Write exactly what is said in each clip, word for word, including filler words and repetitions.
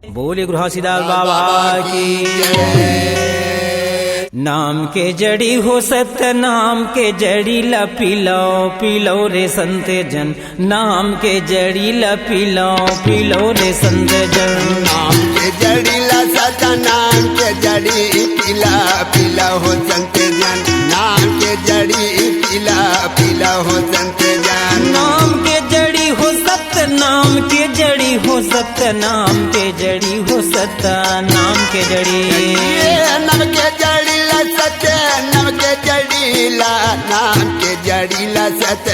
बोले गुरु घासीदास बाबा की। नाम के जड़ी हो सत, नाम के जड़ी ला पिलाओ, पिलाओ रे संत जन। नाम के जड़ी ला पिलाओ, पिलाओ रे संत जन। नाम के जड़ी ला सत, नाम के जड़ी पिला, पिला हो संत जन। नाम के जड़ी पिला, पिला हो संत जन। नाम के जड़ी हो सत, नाम के जड़ी हो सत, नाम के जड़ी हो सत, नाम के जड़ी। ये नाम के जड़ी ला सत, नाम के जड़ी ला, नाम के जड़ी ला सत,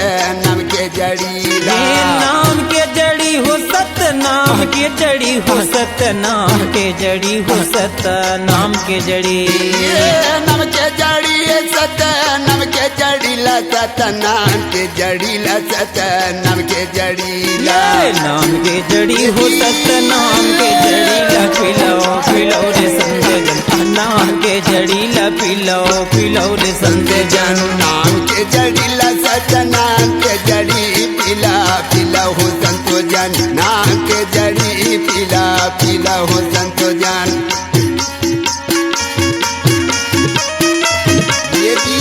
नाम के जड़ी ला। ये नाम के जड़ी हो सत, नाम के जड़ी हो सत, नाम के जड़ी हो सत, नाम के जड़ी। ये नाम के जड़ी ला सत, नाम के जड़ी ला सत, नाम के जड़ी ला सत, नाम के जड़ी ला। ये नाम के जड़ी हो सत, नाम के जड़ी ला पिलाओ, पिलाओ रे संत जन। नाम के जड़ी ला पिलाओ, पिलाओ रे संत जन। नाम के जड़ी ला सत, नाम के जड़ी पिला, पिला हो संत जन। नाम के जड़ी पिला, पिला हो संत जन। ये जी।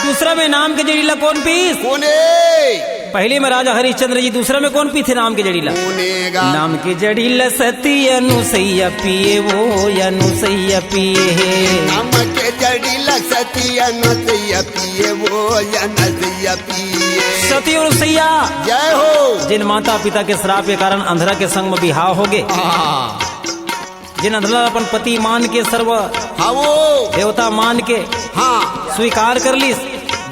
दूसरा में नाम के जड़ी ला कौन पीस? कोने? पहले में राजा हरिश्चंद्र जी, दूसरा में कौन पीथे नाम के जड़ी ला? कोने गा? नाम के जड़ी ला सती अनुसैया पिए, वो अनुसैया पिए। नाम के जड़ी ला सती अनुसैया पिए, वो अनुसैया पिए। सती अनुसैया, जय हो। जिन माता पिता के श्राप के कारण अंधरा के संग में बिहाव हो गे, हाँ। जिन अंधरा अपन पति मान के सर्व हाँ वो। देवता मान के हाँ। स्वीकार कर लीस।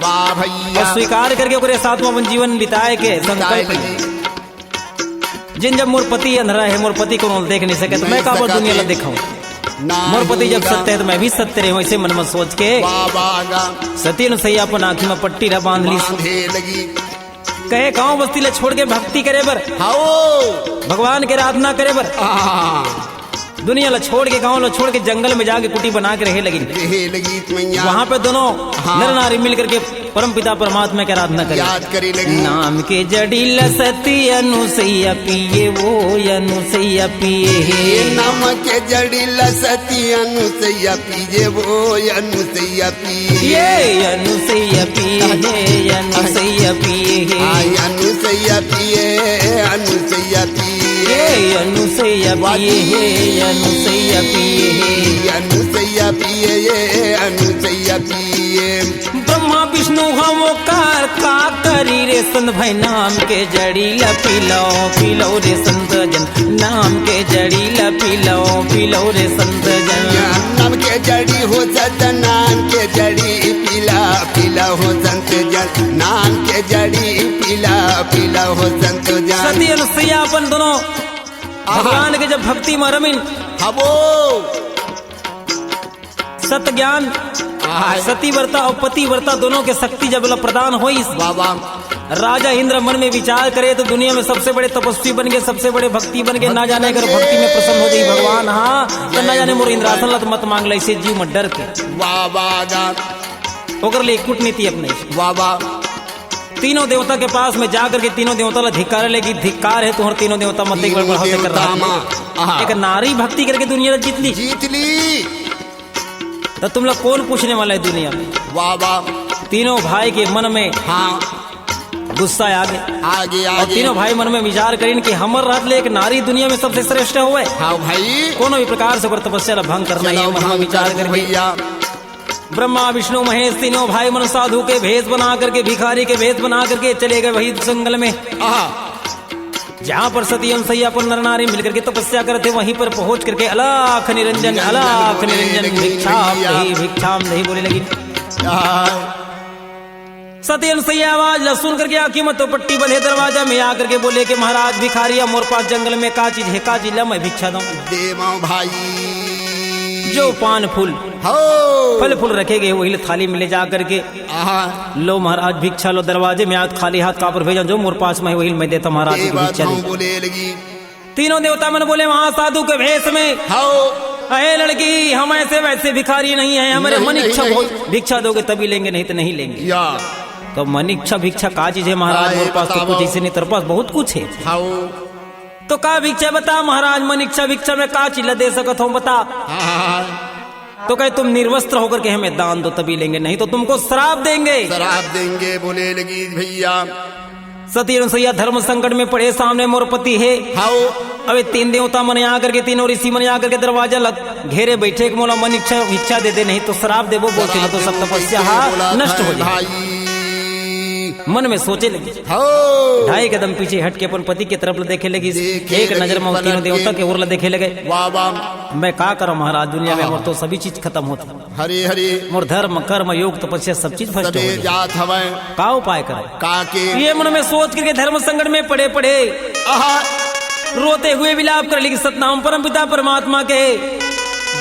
वाह भैया। और स्वीकार करके ओकरे साथ में अपन जीवन बिताए के बिताए संकल्प लगी। जिन जब मोर पति अंधरा है, मोर पति कोनो देख नहीं सके, तो नहीं मैं काबर सकत दुनिया ला है। देखाऊं? ना मोर पति जब होगा। सत्य है, तो मैं भी सत्य रहूं, ऐसे मन में सोच के वाह, वाह, वाह। सती अनुसैया अपन आँखी में पट्टी ला बांध लीस। बांधे लगी। कहे गांव बस्ती ला छोड़ के भक्ति करे बर, हाओ। भगवान के आराधना करे बर। हाँ। दुनिया ला छोड़ के, गांव ला छोड़ के, जंगल में जाके कुटी बना के रहे लगिन। रहे लगी मैया। वहां पे दोनों हाँ। नर नारी मिल करके परम पिता परमात्मा के आराधना करे। याद करे लगी। नाम के जड़ी ला सती अनुसैया पिए, वो अनुसैया पिए। ये नाम के जड़ी ला सती अनुसैया पिए, वो अनुसैया पिए। ये अनुसैया पिए, हे अनुसैया पिए, हे। हाँ, अनुसैया पिए, अनुसैया पिए। ये अनुसैया पिए, हे अनुसैया पिए, हे। अनुसैया पिए, ये अनुसैया पिए। ब्रह्मा विष्णु हम ओकर का करी रे संत भाई, नाम के जड़ी ला पिलाओ, पिलाओ रे संत जन। नाम के जड़ी ला पिलाओ, पिलाओ रे संत जन। नाम के जड़ी हो सत, नाम के जड़ी पिला, पिला हो संत जन। नाम के जड़ी पिला, पिला हो संत जन। सती अनुसैया अपन दोनों आहा। भगवान के जब भक्ति में रमिन, हबो। सत ज्ञान, आय। सती व्रता और पति व्रता दोनों के शक्ति जब ल प्रदान होइस, वाह, वाह। राजा इंद्र मन में विचार करे तो दुनिया में सबसे बड़े तपस्वी बन गए, सबसे बड़े भक्ति बन गए, ना भक्ति जाने बन अगर गए। भक्ति में प्रसन्न हो जाई भगवान, हाँ, तो ना जय जाने मोर हो इंद्रासन भगवान। लत मत मांग ले, ऐसे जीव मत डर के। वाह, वाह, वाह। ओकर लिए कूटनीति अपने। वाह, वाह। तीनों देवता के पास में जा करके तीनों देवता ला धिक्कार ले कि धिक्कार है तुम्हारे तीनों देवता, मत एक बार तीनों बढ़ाओ देकर देवता रहा। मा, आहा। एक नारी भक्ति करके दुनिया ला जीत ली। जीत ली। तो तुम लोग कौन पूछने वाला है दुनिया में? वाह, वाह। तीनों भाई के मन में हाँ। गुस्सा आ गए। आगे, और आगे। तीनों भाई मन में विचार करिन कि हमर रहत ले एक नारी दुनिया में सबसे श्रेष्ठ होवे। हाँ भाई। कोनो भी प्रकार से ओकर तपस्या ला भंग करना चलो है, मन में भंग विचार कर दो करके। भैया। ब्रह्मा, विष्णु, महेश तीनों भाई मन साधु के भेष बना करके, भिखारी के भेष बना करके चले गए वही जंगल में। आहा। जहाँ पर सती अनुसैया अपन नर नारी मिल करके तपस्या करते, वहीं पर पहुंच करके अलख निरंजन, अलख निरंजन, भिक्षाम दही, भिक्षाम दही बोले लगी। आहा। सती अनुसैया आवाज ला सुन करके आंखी में तो पट्टी बंधे, दरवाजा में आकर के बोले कि महाराज भिखारी, मोर पास जंगल में का चीज है, का चीज ला मैं भिक्षा दूं? देवा भाई। जो पान फूल, हो। फल फूल रखे गए, वही थाली में ले जा करके, आहा। लो महाराज भिक्षा लो, दरवाजे में आज खाली हाथ काबर भेजा, जो मोर पास में है, वही मैं देता महाराज की देवा भिक्षा थाऊ दे। बोले लगी। तीनों देवता मन बोले, वहां साधु के भेष में। हाओ। अरे लड़की, हम ऐसे वैसे भिखारी नहीं है, हमारे नहीं, मन नहीं, इच्छा नहीं। भोज, भिक्षा दोगे तभी लेंगे, नहीं तो नहीं लेंगे। या। तो मन इच्छा भिक्षा का चीज है महाराज? अरे, मोर पास तो बताओ। कुछ ऐसे नहीं, तेरे पास बहुत कुछ है। हाउ। तो का भिक्षा बता महाराज, मन इच्छा भिक्षा में का चीज ला दे सकत हूँ, बता। हाँ, हाँ, हाँ। तो कहे, तुम निर्वस्त्र होकर के हमें दान दो तभी लेंगे, नहीं तो तुमको श्राप देंगे। श्राप देंगे, बोले लगी भैया। सती अनुसैया धर्म संकट में पड़े, सामने मोर पति है। हाउ। अबे तीन देवता मन आकर के, तीनों ऋषि मन आकर के दरवाजा लग घेरे बैठे कि मोला मन इच्छा, इच्छा दे दे, नहीं तो श्राप देबो बोलथे, नहीं तो सब तपस्या हा नष्ट हो जाए। भाई। मन में सोचे लगी। हाउ। ढाई कदम पीछे हट के अपन पति के तरफ ल देखे लगी। देखे एक लगी नजर में पलट तीनों देवता के। के ओर ल देखे लगे। वाह, वाह। मैं का करूं महाराज, दुनिया में हाँ। मोर तो सभी चीज खत्म होती। हरे हरे। मोर धर्म, कर्म, योग, तपस्या सब चीज भ्रष्ट हो सबे गई। जात हवय। का उपाय करे? का के? ये मन में सोच करके धर्म संकट में पड़े पड़े आहा। रोते हुए विलाप कर लगी सतनाम परम पिता परमात्मा के।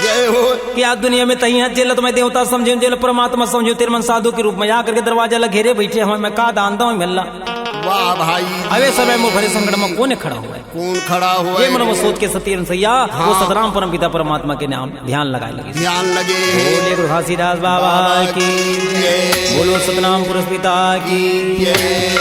जय हो। कि आज दुनिया में तही है, जेल तुम्हें देवता समझे, जेल परमात्मा समझे, तेरे मन साधु के रूप में आकर के दरवाजा लग घेरे बैठे हमें, मैं का दान दूं मिलना। वाह भाई। अबे समय में भरे संकट में कौन खड़ा हुआ है? कौन खड़ा हुआ ये है? मन में सोच के सती अनुसैया हाँ। वो सतनाम परम पिता परमात्मा के नाम ध्यान लगाए लगे। ध्यान लगे। बोलिए गुरु घासीदास बाबा बाबा की। की जय। बोलो सतनाम पुरुष पिता की। जय।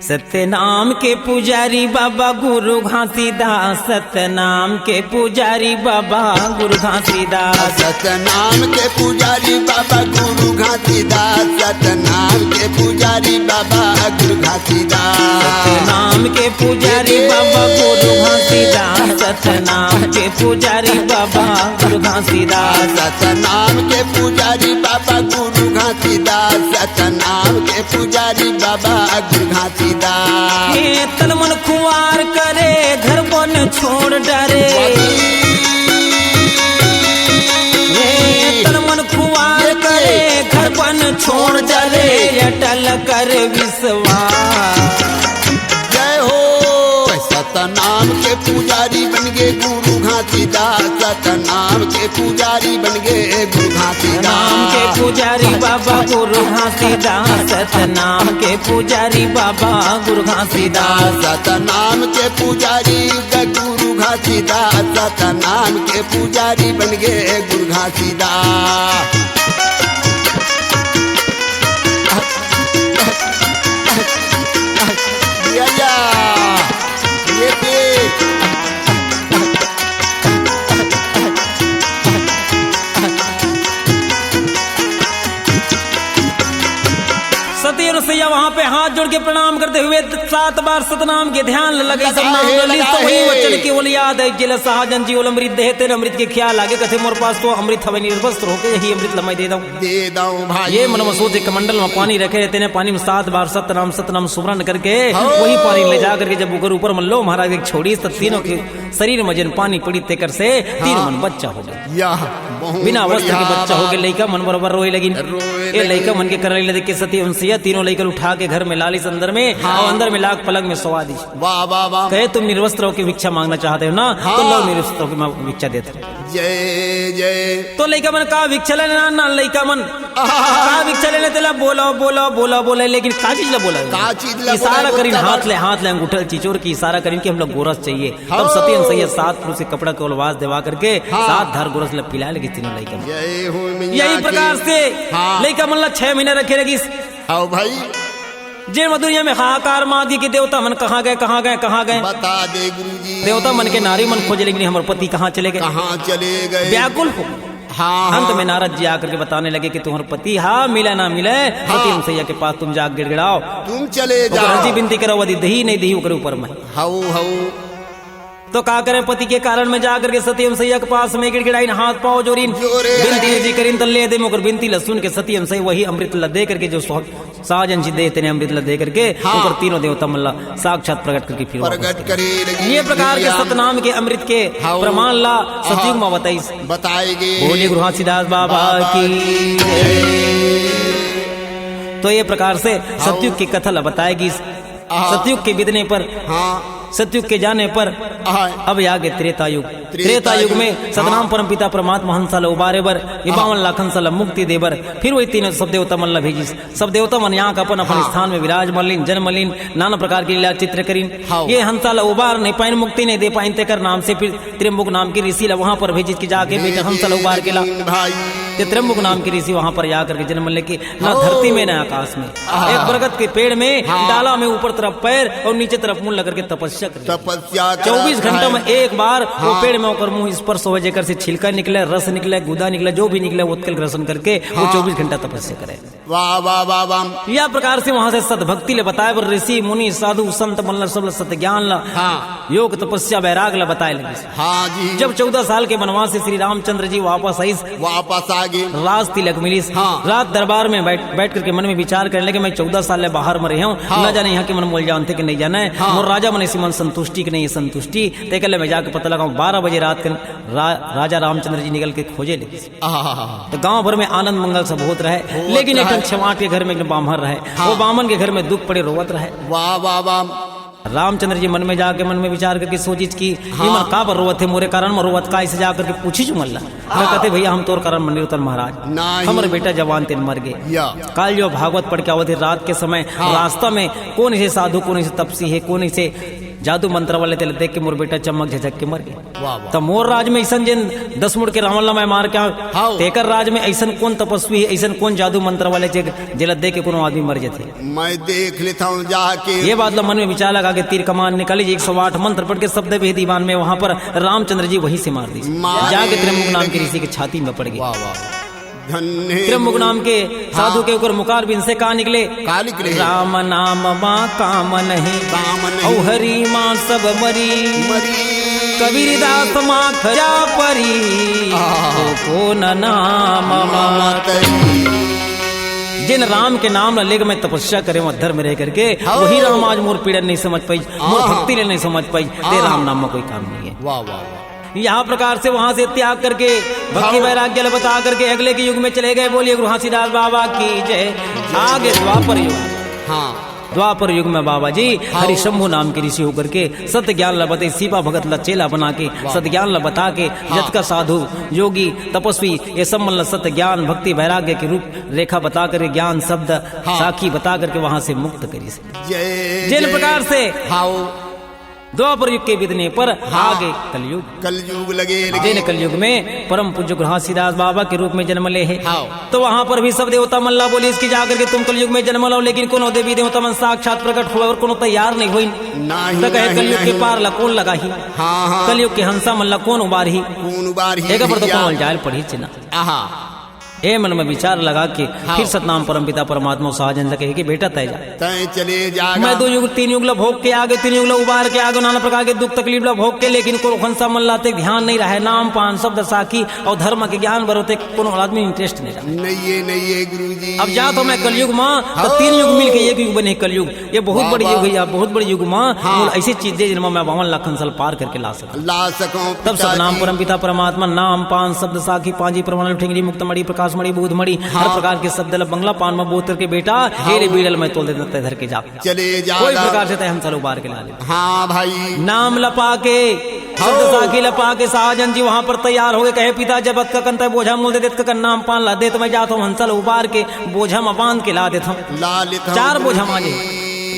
सतनाम के पुजारी बाबा गुरु घासीदास, सतनाम के पुजारी बाबा गुरु घासीदास। सतनाम के पुजारी बाबा गुरु घासीदास, सतनाम के पुजारी बाबा गुरु घासीदास। सतनाम के पुजारी बाबा गुरु घासीदास, सतनाम के पुजारी बाबा गुरु घासीदास। सतनाम के पुजारी बाबा गुरु घासीदास, सतनाम के पुजारी बाबा गुरु घासीदास। हे तन मन खुआर करे, घर बन छोड़ डरे। हे तन मन खुआर करे, घर बन छोड़ डरे, अटल कर विश्वास। जय हो। सतनाम के पुजारी बन गे गुरु घासीदास, सतनाम के पुजारी बन गे गुरु घासीदास। नाम के पुजारी बाबा गुरु घासीदास, सतनाम के पुजारी बाबा गुरु घासीदास। सतनाम के पुजारी गुरु घासीदास, सतनाम के पुजारी बन गे गुरु घासीदास। या, या। ये देख। सती अनुसैया वहां पे हाथ जोड़ के प्रणाम करते हुए सात बार सतनाम के ध्यान लगे। लगाए, सतनाम लगी तो लगाए। वही वचन केवल याद है, जिला शाहजन जी ओल अमृत देहे तेन अमृत के ख्याल आगे कथे मोर पास तो अमृत हवे निर्वस्त्र होके यही अमृत लमय दे दऊं। दे दऊं भाई। ये मन में सोचे कमंडल में पानी रखे रहते ने, पानी में सात बार सतनाम सतनाम सुमरन करके हाँ। वही पानी ले जा करके जब ओकर ऊपर मन लो महाराज एक छोड़ी तो तीनों के शरीर में जन पानी पड़ी तेकर से तीन हाँ। मन बच्चा हो गए। यह बहुत बिना वस्त्र के बढ़िया बच्चा हो गए, बात। लइका मन बरोबर रोए लगिन। रोए ये लगिन। लइका मन के करले देख के सती अनुसैया तीनों लइका उठा के घर में लालिस अंदर में हाँ। और अंदर में लाग पलंग में सवा दी। वाह, वाह, वाह। कहे तुम निर्वस्त्र होके भिक्षा मांगना चाहते हो ना, हाँ। तो लो निर्वस्त्र होके मैं भिक्षा देते। जय, जय। तो लइका मन का भिक्षा लेना ना, लइका मन आहा। का भिक्षा लेना तेला बोला, बोला, बोला, बोला, लेकिन का चीज ला बोला? का चीज ला इशारा बोला? करीन, हाथ ले, हाथ ले, अंगूठा चिचोर की इशारा करीन कि हम लोग गोरस चाहिए। हाँ। तब सती अनुसैया सात पुरुष के कपड़ा के ओलवास देवा करके हाँ। सात धार गोरस ला पिला लगी तीनों लइका मन। जय हो मैया यही की। प्रकार से हाँ। लइका मन ला छह महीना रखे लगी। आओ भाई। जे म दुनिया में हाहाकार मागी कि देवता मन कहाँ गए, कहाँ गए, कहाँ गए? बता दे गुरुजी। देवता मन के नारी मन खोजे लगिन, हमर पति कहाँ चले गए? कहाँ चले गए? व्याकुल हो। हाँ, अंत हाँ। में नारद जी आकर के बताने लगे कि तुम्हारे पति हा मिला ना मिले, हाँ। सती अनुसैया के पास तुम जा गिड़गिड़ाओ। तुम चले ओकर जाओ। अर्जी विनती करो, यदि दही नहीं दही ओकर ऊपर में। How, how. तो का करें, पति के कारण में जा करके सती अनुसैया के पास में गिड़गिड़ाइन, हाथ पाँव जोरिन, जोरे बिनती लगे। अर्जी करिन, त ले दे ओकर बिनती ल सुन के सती अनुसैया वही अमृत ल दे करके जो सौ-, साजन जी देते ने अमृत ल दे करके हाँ। ओकर तीनों देवता मन ला साक्षात प्रकट करके फिर वापस प्रकट करे। करे लगी ये प्रकार के भैया। सतनाम के अमृत के हाँ। प्रमाण ला हाँ। सतयुग में बताइस। बताए गे। बोलिए गुरु घासीदास बाबा बाबा की की जय। तो ये प्रकार से हाँ। सतयुग की कथा ला बताए गिस। हाँ। सतयुग के बीतने पर, हाँ। सतयुग के जाने पर, हाँ। अब आगे त्रेता युग। त्रेता युग में सतनाम परमपिता परमात्मा हंसा ल उबारे बर, ये बावन लाख हंसा ल मुक्ति दे बर, फिर वही तीनों सब देवता मन ल भेजिस। सब देवता मन यहाँ का अपन, अपन स्थान में विराजमान लीन, जन्म लीन, नाना प्रकार के लीला चित्र करीन। ये हंसा ल उबार नहीं पाइन, मुक्ति नहीं दे पाइन, तेकर नाम से फिर त्र्यंबक नाम के ऋषि ल वहां पर भेजिस कि जाके बेटा हंसा ल उबार के ला। भाई। ते त्र्यंबक नाम के ऋषि वहां पर जा करके जन्म लेके ना धरती में ना आकाश में, एक बरगद के पेड़ में डाला में ऊपर तरफ पैर और नीचे तरफ मुंह लग करके तपस्या कर। तपस्या करा चौबीस घंटा में एक बार वो पेड़ में ओकर मुंह स्पर्श हो, जेकर से छिलका निकले, रस निकले, गुदा निकले, जो भी निकले, वो ओतके ल ग्रहण करके वो चौबीस घंटा तपस्या करे। वाह, वाह, वाह, वाह। या प्रकार से वहां से सतभक्ति ले बताए बर ऋषि, मुनि, साधु, संत मन ल सब ल सत ज्ञान ल, योग, तपस्या, वैराग ल बताए लगिस। हाँ जी। जब चौदह साल के वनवास से श्री रामचंद्र जी वापस आइस, वापस आ गे। राज तिलक मिलिस। हाँ। राज दरबार में बैठ, बैठ करके मन में विचार करने लगे, मैं चौदह साल ले बाहर में रहे हूँ, न जाने यहाँ के मन मोला जानथे कि नहीं जाने। हाँ। मोर राजा मन ऐसी मन संतुष्टि कि नहीं संतुष्टि, तेकर ले मैं जाके पता लगाऊं। बारह बजे रात के रा-, राजा रामचंद्र जी निकल के खोजे लगिस। आहा। तो गांव भर में आनंद मंगल सब होत रहे, लेकिन एक ठन छेवाट के घर में एक बाम्हन रहे। हाँ। वो बाम्हन के घर में दुख पड़े, रोवत रहे। वाह, वाह, वाह। रामचंद्र जी मन में जाके मन में विचार करके सोचिस कि ये मन का बर रोवत हे, मोरे कारण म रोवत का, ऐसे जा करके पूछिस मन ला। तो कहते, भैया, हम तोर कारण मन नहीं रोतन महाराज, हमर बेटा जवान तेन मर गे। काल जो भागवत पढ़ के आवत हे रात के समय, रास्ता में कौन ऐसे साधु, कौन ऐसे तपसी हे, कौन ऐसे जादू मंत्र वाले, तेला देख के मोर बेटा चमक झझक के मर गे। वाह, वाह। त मोर राज में अइसन जेन दस मुड़ के रावण ला मैं मार के आंव, तेकर राज में अइसन कोन तपस्वी हे, अइसन कोन जादू मंत्र वाले जे, जेला देख के कोनो आदमी मर जथे? मैं देख लेथंव जाके। ये बात ला मन में विचार लगा के तीर कमान निकालिस, एक सौ आठ मंत्र पढ़ के शब्द भेद ईमान में वहां पर रामचंद्र जी वहीं से मार दिस। जाके त्र्यंबक नाम के ऋषि के छाती में पड़ गे। वाह, वाह। त्र्यंबक नाम के साधु के ओकर मुखार बिंद से का निकले? का निकले? राम नाम मा काम नहीं, काम नहीं। अउ हरि मा सब मरी। मरी। कबीर दास माथ जा परी, आहा। ओ कोन नाम मा तरी। जिन राम के नाम ला लेके मैं तपस्या करे हूँ, धर्म रह करके, वही राम आज मोर पीड़न नहीं समझ पाई, मोर भक्ति ले नहीं समझ पाई, ते राम नाम में कोई काम नहीं है। वाह, वाह, वाह। यहाँ प्रकार से वहां से त्याग करके भक्ति वैराग्य ल बता करके अगले के युग में चले गए। बोलिए गुरु घासीदास बाबा की जय। आगे द्वापर युग। हाँ। द्वापर युग में बाबा जी हरिशंभु नाम के ऋषि होकर के सत्य ज्ञान ल बते, सीपा भगत ल चेला बना के सत्य ज्ञान ल बता के जतका साधु योगी तपस्वी ये सब मन ल सत्य ज्ञान भक्ति वैराग्य के रूप रेखा बता करके ज्ञान शब्द साखी बता करके वहां से मुक्त करिस। जिन प्रकार से द्वापर युग के बीतने पर आगे कलयुग। कलयुग लगे, लगे। जेन कलयुग में परम पूज्य गुरु घासीदास बाबा के रूप में जन्म ले हे। हाँ। तो वहां पर भी सब देवता मन ला बोलिस कि जाकर के तुम कलयुग में जन्म लो, लेकिन कोनो देवी देवता मन साक्षात प्रकट होय अउ कोनो तैयार नहीं होय। नहीं, तो कहे, नहीं, कलयुग के पार ला कोन लगाही? हाँ, हाँ। कलयुग के हंसा मन ला कोन उबारही? कोन उबारही? एकर पर तो भैया। कोनो जायल पढ़ी चिन्हा। आहा। ए मन में विचार लगा के फिर सतनाम परमपिता परमात्मा साजन ल कहे कि बेटा तय जा। तय चले जागा। मैं दो युग तीन युग ल भोग के आगे, तीन युग ल उबार के आगे, नाना प्रकार के दुख तकलीफ ल भोग के, लेकिन कोनो खंसा मन लाते ध्यान नहीं रहे। नाम पान शब्द साखी अउ धर्म के ज्ञान बरोते कोनो आदमी interest नहीं रहे। नहीं है, नहीं है गुरुजी। अब जा तो मैं कलयुग माँ, तो तीन युग मिल के एक युग बने कलयुग। ये बहुत बड़ी युग है यार, बहुत बड़ी युग माँ। हाँ। अइसे चीज दे जिन मा मैं बावन लाख खंसा ल पार करके ला सकूं। ला सकूं तब सतनाम परम पिता परमात्मा नाम पान शब्द साखी पांजी प्रमाण ठेंगरी मुक्त मड़ी प्रकाश मड़ी बोध मड़ी हर प्रकार के शब्द ल बंगला पान में बोतर के बेटा हे रे बीड़ल मैं तोल देता तय धर के जा। चले जा कोई प्रकार से तय हंसा ल उबार के ला ले। हाँ भाई। नाम ल पाके शब्द साखी ल पाके साजन जी वहां पर तैयार हो गए। कहे पिता जब अतका कन तय बोझा मोल दे देत कन नाम पान ला दे तो मैं जात हूँ हंसा ल उबार के बोझा में बांध के ला देत हूँ। ला लेत हूँ चार बोझा मांजे।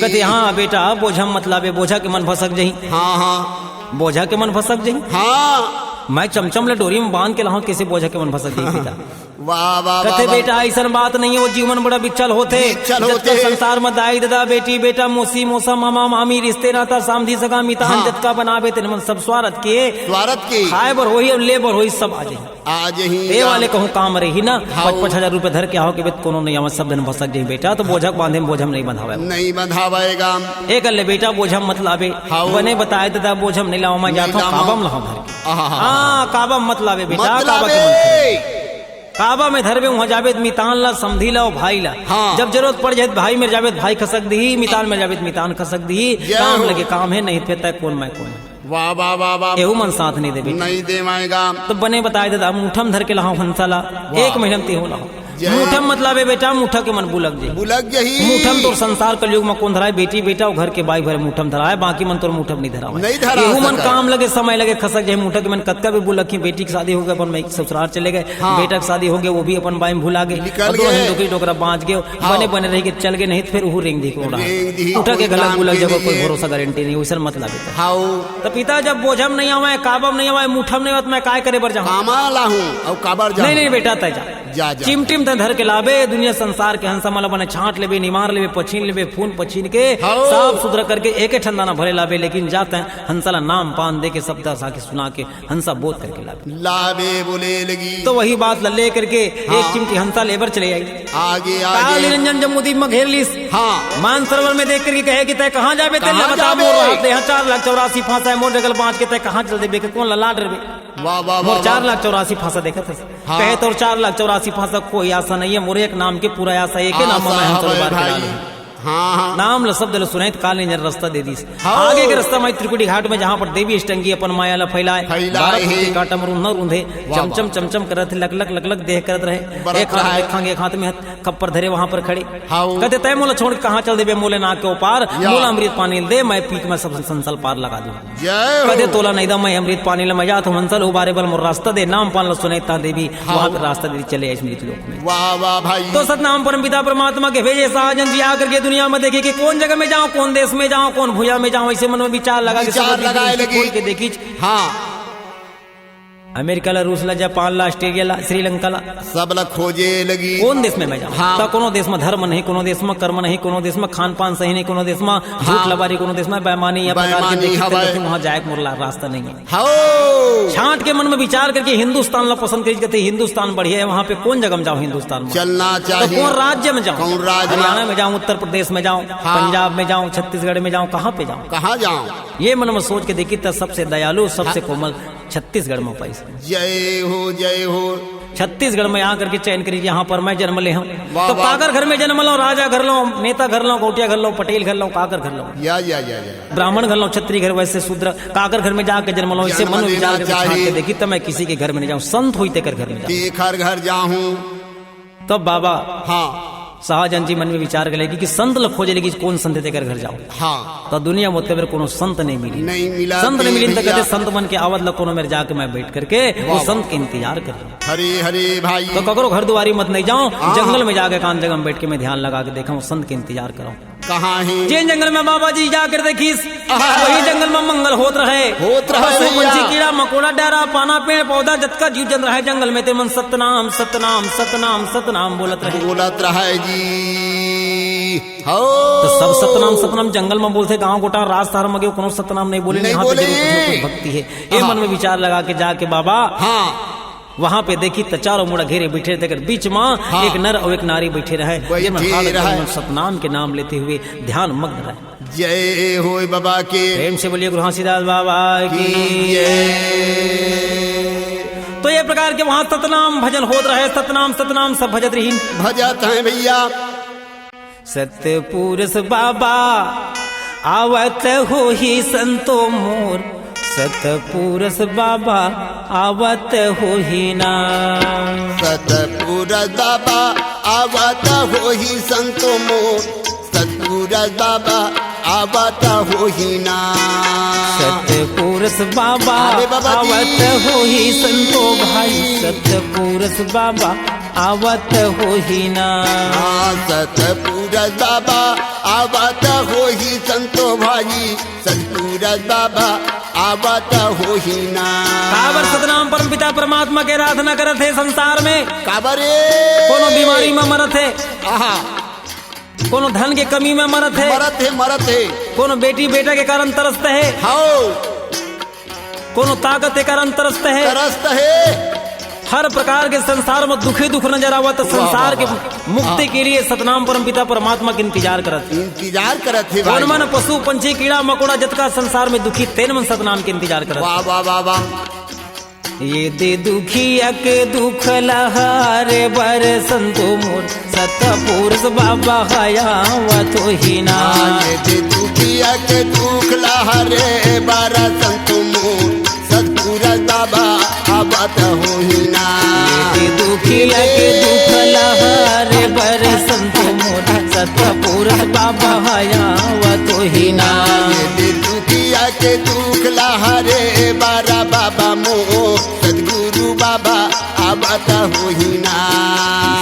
कथे हाँ बेटा बोझा मतलब बोझा के मन भसक जही। हाँ हाँ। बोझा के मन भसक जही। हाँ। मैं चमचम ल डोरी में बांध के लाहूं कैसे बोझा के मन भसक जही पिता। वाह वाह कथे बेटा ऐसन बात नहीं है वो जीवन बड़ा बिचल होथे। बिचल होथे। संसार में दाई ददा बेटी बेटा मौसी मौसा मामा मामी रिश्ते नाता सामधी सगा मितान जतका बनाबे तेन मन सब स्वार्थ के। स्वार्थ के। खाए बर होही अउ ले बर होही सब आ जही। आ जही। ए वाले कहूँ काम रही ना। हाँ। पच पच हजार रुपये धर के आओ के बेत कोनो नहीं आवा सब दिन भसक जही बेटा तो बोझक बांधे में बोझम नहीं बंधावे। नहीं बंधावेगा। ए कर ले बेटा बोझम मत लाबे। हाँ। बने बताए ददा बोझम नहीं लावा मैं जाता हूँ काबम लाऊं धर के। हाँ काबम मत लाबे बेटा काबा के मन करे। काबा में धरबे उहाँ जाबे त मितान ला समधी ला अउ भाई ला। हाँ। जब जरूरत पड़ जाए त भाई मेर जाबे त भाई खसक दिही मितान मेर जाबे त मितान खसक दिही। काम लगे काम है नहीं थे तय कौन मैं कौन। वाह वाह वाह वाह। एहू मन साथ नहीं देबे। नहीं देवाएगा। तो बने बताए दे मुठम धर के लाहूं हंसा ला। एक महीना में तेहू लाहूं। मुठम मत लाबे बेटा, मुठा के मन बुलक जाही। बुलक जाही। मुठम तोर संसार कलयुग म कोन धराय, बेटी बेटा अउ घर के बाई भर मुठम धराय, बाकी मन तोर मुठम नइ धरावय। नइ धरावय। एहू मन काम लगे, समय लगे खसक जाही। मुठा के मन कतका भी बुलकही, बेटी के शादी होगे, अपन माई के ससुरार चले गए, हाँ। बेटा के शादी होगे, वो भी अपन बाई म भुला गे, निकल गे। डोकरी डोकरा बाँच गे, हाँ। बने बने रहिके चल गे, नहीं त फेर उहू रेंग दिही कोड़ा। रेंग दिही, मुठा के घला बुलक जाही, कोई भरोसा गारंटी नहीं, वइसन मत लाबे। हाँ। त पिता जब बोझम नइ आवय, काबम नइ आवय, मुठम नइ आवय, त मैं काय करे बर जाहूँ? कामा लाहूँ, अउ काबर जाहूँ? नहीं, नहीं बेटा, तैं जा। जा, जा। चिमटिम तैं धर के लाबे, दुनिया संसार के हंसा मन ला बने छांट लेबे, निमार लेबे, पछीन लेबे, फून पछीन के, हाँ। साफ सुथरा करके एके ठन दाना भरे लाबे, लेकिन जा तैं हंसा ला नाम पान दे के, सब दस आके सुना के, हंसा बोध करके लाबे। लाबे बोले लगी। तो वही बात ला लेकर के हाँ। एक चिमटी हंसा लेबर चले आई। आगे, काल आगे। निरंजन जम्बूदीप म घेर लिस। हाँ। मानसरोवर में देख करके कहे कि तैं कहाँ जाबे, तैं कहाँ बता जाबे? मोर हाथ ले, हाँ, चार लाख चौरासी फांसा हे, मोर जगह बाँच के तैं कहाँ चल देबे, के कोन ला लाड रबे? वाह, वाह, मोर वाह, चार वाह। लाख चौरासी फांसा देखत हस। हाँ। कहे तोर चार लाख चौरासी फांसा कोई आसा नहीं हे, मोर एक नाम के पूरा आसा हे, एके नाम म आसा मैं हंसा हवय उबार के भाई। ला लूँ। हाँ, हाँ। नाम ल शब्द ल सुनाई त काल निरंजन रस्ता दे दिस। हाँ। आगे के रस्ता म त्रिकुटी घाट में जहाँ पर देवी अष्टंगी अपन माया ल फैलाए, फैलाए बारह हे। फुट के कांटा म रूंधा रूंधे, वाह, चमचम वाह। चमचम करत हे, लक लक लक लक देह करत रहे। बरत एक हाथ रहा में है। खंग, एक हाथ में हथ-, खप्पर धरे वहाँ पर खड़े। हाँ। कहते, "तैं मोला छोड़ के कहाँ चल देबे, मोले ना के ओपार, या। मोला अमृत पानी ल दे, मैं पी के मैं सब संसार पार लगा दूँ।" जय हो। कहते, "तोला नहीं दा मैं अमृत पानी ल, मैं जात हूँ हंसा ल उबारे बर, मोर रास्ता दे।" नाम पान ल सुने ता देवी, हाँ। वहाँ पे रास्ता दे चले आए अमृत लोक में। वाह, वाह भाई। तो सतनाम परम पिता परमात्मा के भेजे साजन जी आकर के दुनिया में देखे कि कौन जगह में जाऊँ, कौन देश में जाऊँ, कौन भुइयां में जाऊँ, ऐसे मन में विचार लगा के विचार सब लगाए लगी। खोल के देखी। हाँ। अमेरिका ला, रूस ला, जापान ला, ऑस्ट्रेलिया ला, श्रीलंका ला। सब ला खोजे लगी। कौन देश में मैं जाऊँ? हाँ। त कोनो देश में धर्म नहीं, कोनो देश में कर्म नहीं, कोनो देश में खान पान सही नहीं, कोनो देश में झूठ हाँ। लबारी, कोनो देश में बेईमानी, या प्रकार के बेईमानी देखी त हवय। कहती, वहाँ जाए के मोर ला रास्ता नहीं है। हौ। छांट के मन में विचार करके हिंदुस्तान ला पसंद करी, कहते हिंदुस्तान बढ़िया है, वहाँ पे कौन जगह में जाऊँ हिंदुस्तान में? चलना तो चाहिए। कौन राज्य में जाऊँ? कौन राज्य में? हरियाणा में जाऊँ, उत्तर प्रदेश में जाऊँ, हाँ। पंजाब में जाऊँ, छत्तीसगढ़ में जाऊँ, कहाँ पे जाऊँ? कहाँ जाऊँ? ये मन में सोच के देखी त सबसे दयालु, सबसे हाँ। कोमल छत्तीसगढ़ में पाइस। जय हो, जय हो। छत्तीसगढ़ में आकर के चयन करी, यहाँ पर मैं जन्म ले हूँ। वाह, तो वाह। काकर घर में जन्म लो, राजा घर लो, नेता घर लो, गौटिया घर लो, पटेल घर लो, काकर घर लो? या, या, या, या। ब्राह्मण घर लो, क्षत्रिय घर, वैसे शूद्र, काकर घर में जाके जन्म लो, इसे जन्म मन विचार लेना करके छांट के चाहिए। देखी, तो मैं किसी के घर में नहीं जाऊँ, संत होई तेकर घर में जाऊँ। तेकर घर जाहूँ। तब बाबा हाँ। शाहजहां जी मन में विचार करे लगी कि संत ल खोजे लगी, कौन संत हे तेकर घर जाऊँ। हाँ। त दुनिया में ओतके बेर कोनो संत नहीं मिली। नहीं मिला संत नहीं मिली त भैया। कहते संत मन के आवत ल कोनो मेर जाके मैं बैठ करके वो वाह, संत के इंतजार कर रहा हूँ। हरे हरे भाई। तो ककरो घर दुआरी मत नहीं जाऊँ, हाँ। जंगल में जाके एकांत जगह में बैठ के मैं ध्यान लगा के देखा हूँ, संत के इंतजार करा हूँ। कहाँ हे? जेन जंगल में बाबा जी जाकर देखिस, आहा। वही जंगल में मंगल होत रहे। होत रहे पशु भैया। पंछी कीड़ा मकोड़ा डारा पाना पेड़ पौधा जतका जीव जंत रहे जंगल में, ते मन सतनाम सतनाम सतनाम सतनाम बोलत रहे। बोलत रहे जी। हो। तो सब सतनाम सतनाम जंगल में बोलथे, गांव गोटा राज शहर में गए कोनो सतनाम नहीं बोले, नहीं यहाँ पे बोले। जरूर कुछ ना कुछ भक्ति है। ये आहा। मन में विचार लगा के जाके बाबा हाँ। वहां पे देखी त चारों मुड़ा घेरे बैठे, तेकर बीच में हाँ। एक नर और एक नारी बैठे रहे, बैठे जिनमें हालत रहे। में सतनाम के नाम लेते हुए ध्यान मग्न रहे। जय हो बाबा के। प्रेम से बोलिए गुरु घासीदास बाबा की की जय। तो ये प्रकार के वहां सतनाम भजन होत रहे, सतनाम सतनाम सब भजत रही। भजत हैं भैया। सतपुरुष बाबा आवत होही संतो मोर, सतपुरुष बाबा आवत होही ना। सतपुरुष बाबा आवत होही संतो मोर, सतपुरुष बाबा आवत होही ना। सतपुरुष बाबा अरे बाबा जी। आवत होही संतो भाई, सतपुरुष बाबा आवत होही ना। हाँ, सतपुरुष बाबा आवत होही संतो भाई, सतपुरुष बाबा आवत होही ना। काबर सतनाम परमपिता परमात्मा के आराधना करत हे संसार में? काबर रे? कोनो बीमारी में मरत हे, आहा। कोनो धन के कमी में मरत हे, मरत हे, मरत हे। कोनो बेटी बेटा के कारण तरसत हे, हाओ। कोनो ताकत के कारण तरसत हे। तरसत हे। हर प्रकार के संसार में दुखे दुख नजर आवत, वाह, संसार वाह, के वाह। मुक्ति हाँ। के लिए सतनाम परमपिता परमात्मा के इंतजार करत। इंतजार करत हे भाई। कोन मन पशु पंछी कीड़ा मकोड़ा जतका संसार में दुखी, तेन मन सतनाम के इंतजार करत। वाह, वाह, वाह, वाह। ये दे दुखिया के दुख लहारे बर संतो मोर, सतपुरुष बाबा हयावत होही ना। हाँ, ये दे दुखिया के दुख लहारे बर संतो मोर, सतपुरुष बाबा आवत होही ना। ये दे दुखिया के दुख लहारे बहायावत होही ना। ये दे दुखिया के दुख ला हरे बारा बाबा मोर, सतगुरु बाबा आवत होही ना।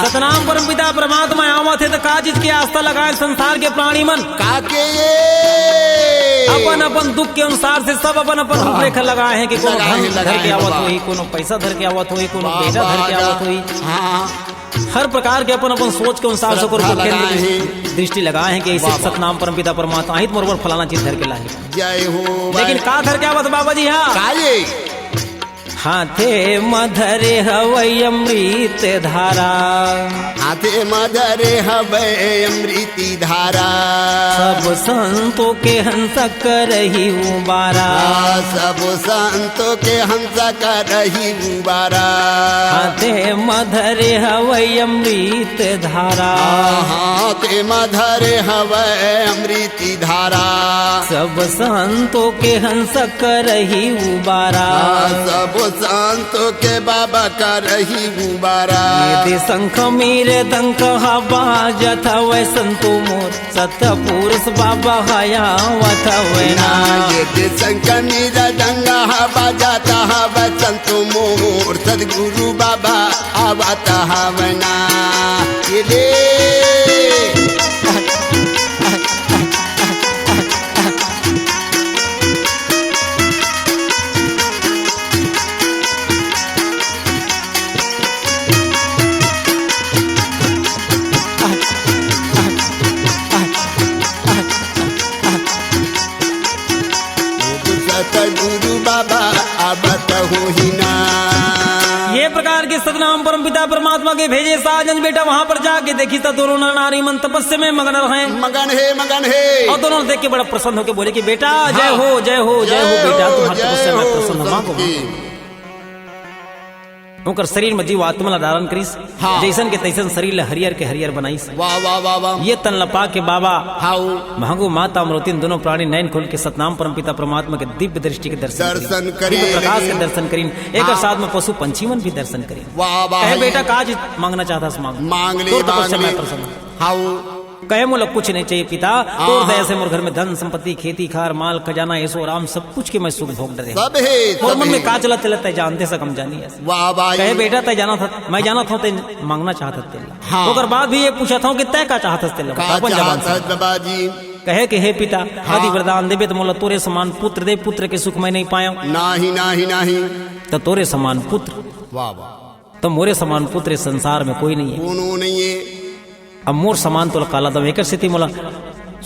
सतनाम परमपिता परमात्मा आवत हे त का चीज के आस्था लगाए संसार के प्राणी मन? का के ये? अपन अपन दुख के अनुसार से सब अपन अपन रूपरेखा लगाए हे कि कोनो धन धर के आवत होही, कोनो पैसा धर के आवत होही, कोनो बेटा धर के आवत होही। हाँ। हर प्रकार के अपन अपन सोच के अनुसार से ओकर केंद्र दृष्टि लगाए हे कि ऐसे सतनाम परमपिता परमात्मा आही त मोर बर फलाना चीज धर के लाही। जय हो। लेकिन का धर के आवत बाबा जी? हाँ, का ये? हाथे म धरे हवय अमृत धारा। हाथे म धरे हवय अमृत धारा। सब संतों के हंस करही उबारा। हाँ, सब संतों के हंस करही उबारा। हाथे म धरे हवय अमृत धारा। हाँ, हाथे म धरे हवय अमृत धारा। सब संतों के हंस करही उबारा। हाँ, सब संतों के बाबा करही उबारा। ये दे शंख मेरे डंक ह बाजत हवय संतो मोर, सतपुरुष बाबा ह आवत हवय ना। ये दे शंख मेरे डंक ह बाजत हवय संतो मोर, सतगुरु बाबा आवत हवय ना। ये ले। सतगुरु बाबा आवत होही ना। ये प्रकार के सतनाम परमपिता परमात्मा के भेजे साजन बेटा वहां पर जाके देखिस त दोनों नर नारी मन तपस्या में मगन रहे। मगन हे, मगन हे। अउ दोनों देख के बड़ा प्रसन्न होके बोले कि बेटा, जय हो, जय हो, जय हो बेटा, तुम्हार तपस्या में प्रसन्न हों। ओकर शरीर में जीव आत्मा ला धारण करिस, हाँ। जइसन के तइसन शरीर ला हरियर के हरियर बनाइस। वाह, वाह, वाह, वाह। ये तन ला पाके बाबा, हाँ। महंगू माता अमरोतिन दोनों प्राणी नैन खोल के सतनाम परमपिता परमात्मा के दिव्य दृष्टि के दर्शन करिन। दर्शन करिन। दिव्य प्रकाश के दर्शन करिन। एकर साथ में पशु पंछी मन भी दर्शन करिन। वाह, वाह। कहे, बेटा, का चीज मांगना चाहत हस, मांग। मांग ले, तोर तपस्या में प्रसन्न हों। हाँ। कहे, मोला कुछ नहीं चाहिए पिता, तोर दया से मोर घर में धन संपत्ति, खेती खार, माल खजाना, ऐशो आराम, सब कुछ के मैं सुख भोग डरे हंव। सब हे, मोर मन में का चलत हे तेला तैं जानत हस, हम जानी हस। वाह, वाह। कहे, बेटा, तैं जानत हस, मैं जानत हंव, तैं मांगना चाहत हस तेला। हाँ। ओकर बाद भी ये पूछत हंव कि तैं का चाहत हस तेला, का अपन जबान से चाहत हस बाबा जी? कहे कि हे पिता, हाँ। यदि वरदान देबे त मोला तोरे समान पुत्र दे, पुत्र के सुख मैं नहीं पायंव। नहीं, नहीं, नहीं। त तोरे समान पुत्र। वाह, वाह। त मोरे समान पुत्र इस संसार में कोई नहीं है। कोनो नहीं है। अब मोर समान तोला काला दम, एकर सेती मोला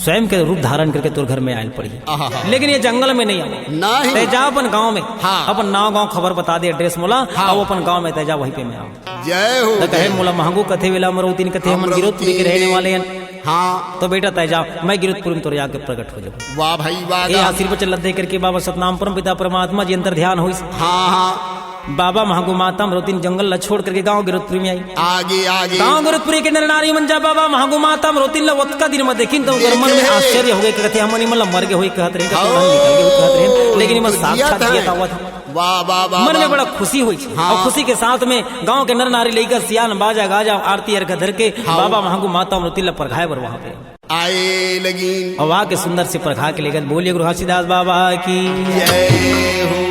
स्वयं के रूप धारण करके तोर घर में आयल पड़ी। आहा। लेकिन ये जंगल में नहीं आवे। नहीं। तैं जा अपन गांव में, हाँ। अपन नाव गांव खबर बता दे, address मोला, हाँ। अब अपन गांव में तैं जा, वहीं पे मैं आऊं। जय हो। त कहे, मोला महंगू कथे, वेला अमरौतीन कथे, हमन गिरोधपुरी के रहने वाले हैं। हाँ। त बेटा तैं जा, मैं गिरोधपुरी में तोरे आके प्रकट हो जाऊं। वाह भाई वाह। ये आशीर्वचन ला दे करके बाबा सतनाम परमपिता परमात्मा जी अंतर ध्यान होइस। हाँ, हाँ। बाबा महंगू माता अमरौतीन जंगल ला छोड़ करके गांव गिरोधपुरी में आई। आगे, आगे। गांव गिरोधपुरी के नर नारी मन जा बाबा महंगू माता अमरौतीन ला ओतका दिन में देखिन त ओकर मन में आश्चर्य हो गे, कहत हे, हमन इमन ला मर गे होही कहत रहेन, कहत हे, निकल गे होही कहत रहेन, लेकिन इमन साक्षात जियत आवत हे। वाह, वाह, वाह, मन में बड़ा खुशी होइस। हाँ। अउ खुशी के साथ में गांव के नर नारी लइका सियान बाजा गाजा आरती अर्घा धर के हाँ। बाबा महंगू माता अमरौतीन ला परघाय बर वहां पे आए लगिन। अउ आके सुंदर से परघा के लेगत। बोलिए गुरु घासीदास बाबा की जय हो।